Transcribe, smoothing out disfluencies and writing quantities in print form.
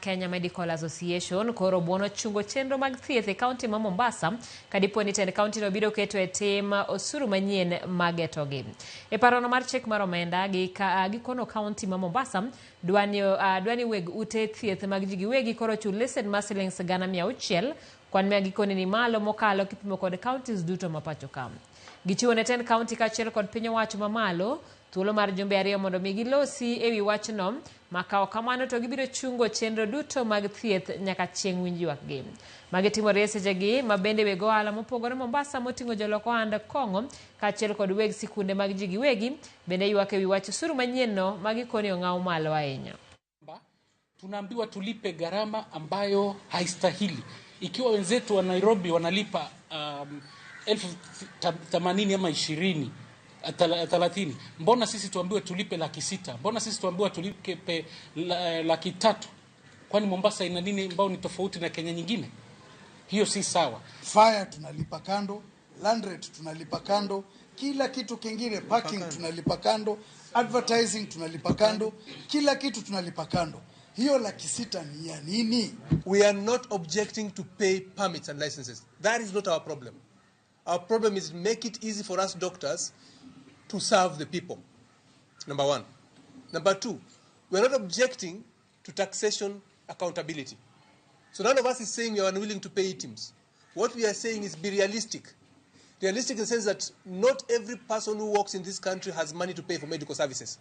Kenya Medical Association koro buono chungo chenro mag thieth e kaunti ma Mombasa kadipo ni tend kauntino biro keto e tim osuru manyien magetogi. E parono mar chik mar omenda gikono kaunti ma Mombasa dwani weg ute thieth mag ji giwegi koro chul lesen mar silings 600,000 kwan ma gikone ni malo mokalo kipimo kod counties duto ma pacho ka. Gichiwo ne tend kaunti kaachiel kod piny owacho mamalo thuolo mar jumbe 2 mondo mi gilosi ewi wachno ma ka ok kamano to gibiro chungo chenro duto mag thieth nyaka chieng' winj ywakgi. Magi timore e sechegi ma bende weg ohala mopogore Mombasa moting'o jolok ohand kong'o kaachiel kod weg sikunde mag ji giwegi bende ywak ewi wach osuru manyienno ma gikoni ong'aw malo ahinya. Tunaambiwa tulipe gharama ambayo haistahili. Ikiwa wenzetu wa Nairobi wanalipa 80,000 ama 20, 30, mbona sisi tuambiwe tulipe 600,000? Mbona sisi tuambiwe tulipe 300,000? Kwani Mombasa ina nini ambao ni tofauti na Kenya nyingine? Hiyo si sawa. Fire tunalipa kando, land rate tunalipa kando, kila kitu kingine, parking tunalipa kando, advertising tunalipa kando, kila kitu tunalipa kando. Hiyo 600,000 ni ya nini? We are not objecting to pay permits and licenses. That is not our problem. Our problem is make it easy for us doctors to serve the people. Number one. Number two, we are not objecting to taxation accountability. So none of us is saying we are unwilling to pay eTIMS. What we are saying is be realistic. Realistic in the sense that not every person who works in this country has money to pay for medical services.